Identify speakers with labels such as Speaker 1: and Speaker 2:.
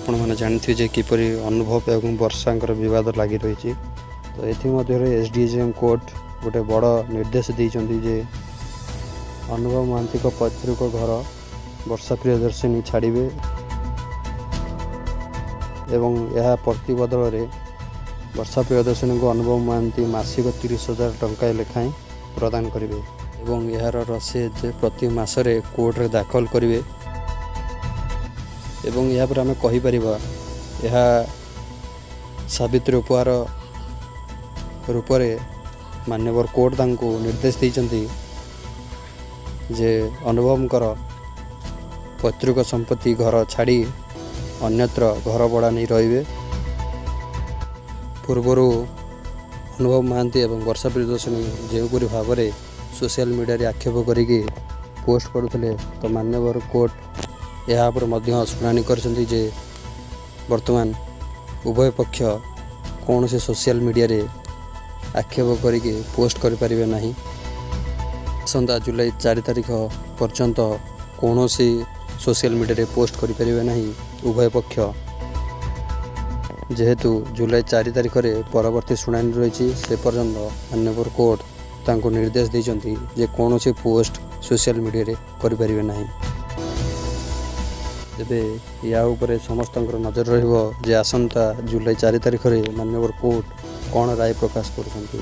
Speaker 1: ଆପଣମାନେ ଜାଣିଥିବେ ଯେ କିପରି ଅନୁଭବ ଏବଂ ବର୍ଷାଙ୍କର ବିବାଦ ଲାଗି ରହିଛି। ତ ଏଥିମଧ୍ୟରେ S D J M court ଗୋଟେ ବଡ଼ ନିର୍ଦ୍ଦେଶ ଦେଇଛନ୍ତି ଯେ ଅନୁଭବ ମହାନ୍ତିଙ୍କ ପୈତୃକ ଘର ବର୍ଷା ପ୍ରିୟଦର୍ଶିନୀ ଛାଡ଼ିବେ ଏବଂ ଏହା ପ୍ରତିବଦଳରେ ବର୍ଷା ପ୍ରିୟଦର୍ଶିନୀଙ୍କୁ ଅନୁଭବ ମହାନ୍ତି ମାସିକ 30,000 ଟଙ୍କା ଲେଖାଏଁ ପ୍ରଦାନ କରିବେ ଏବଂ ଏହାର ରସିଦ ପ୍ରତି ମାସରେ କୋର୍ଟରେ ଦାଖଲ କରିବେ। ଏବଂ ଏହାପରେ ଆମେ କହିପାରିବା, ଏହା ସାବିତ୍ରୀ ଉପହାର ରୂପରେ ମାନ୍ୟବର କୋର୍ଟ ତାଙ୍କୁ ନିର୍ଦ୍ଦେଶ ଦେଇଛନ୍ତି ଯେ ଅନୁଭବଙ୍କର ପୈତୃକ ସମ୍ପତ୍ତି ଘର ଛାଡ଼ି ଅନ୍ୟତ୍ର ଘର ଭଡ଼ା ନେଇ ରହିବେ। ପୂର୍ବରୁ ଅନୁଭବ ମହାନ୍ତି ଏବଂ ବର୍ଷା ପ୍ରିୟଦର୍ଶିନୀ ଯେଉଁପରି ଭାବରେ ସୋସିଆଲ ମିଡ଼ିଆରେ ଆକ୍ଷେପ କରିକି ପୋଷ୍ଟ କରୁଥିଲେ, ତ ମାନ୍ୟବର କୋର୍ଟ ଏହା ଉପରେ ମଧ୍ୟ ଶୁଣାଣି କରିଛନ୍ତି ଯେ ବର୍ତ୍ତମାନ ଉଭୟ ପକ୍ଷ କୌଣସି ସୋସିଆଲ ମିଡ଼ିଆରେ ଆକ୍ଷେପ କରିକି ପୋଷ୍ଟ କରିପାରିବେ ନାହିଁ। ଆସନ୍ତା ଜୁଲାଇ 4 ତାରିଖ ପର୍ଯ୍ୟନ୍ତ କୌଣସି ସୋସିଆଲ ମିଡ଼ିଆରେ ପୋଷ୍ଟ କରିପାରିବେ ନାହିଁ ଉଭୟ ପକ୍ଷ। ଯେହେତୁ ଜୁଲାଇ 4 ତାରିଖରେ ପରବର୍ତ୍ତୀ ଶୁଣାଣି ରହିଛି, ସେ ପର୍ଯ୍ୟନ୍ତ ମାନ୍ୟବର କୋର୍ଟ ତାଙ୍କୁ ନିର୍ଦ୍ଦେଶ ଦେଇଛନ୍ତି ଯେ କୌଣସି ପୋଷ୍ଟ ସୋସିଆଲ ମିଡ଼ିଆରେ କରିପାରିବେ ନାହିଁ। ତେବେ ୟା ଉପରେ ସମସ୍ତଙ୍କର ନଜର ରହିବ ଯେ ଆସନ୍ତା ଜୁଲାଇ 4 ତାରିଖରେ ମାନ୍ୟବର କୋର୍ଟ କ'ଣ ରାୟ ପ୍ରକାଶ କରୁଛନ୍ତି।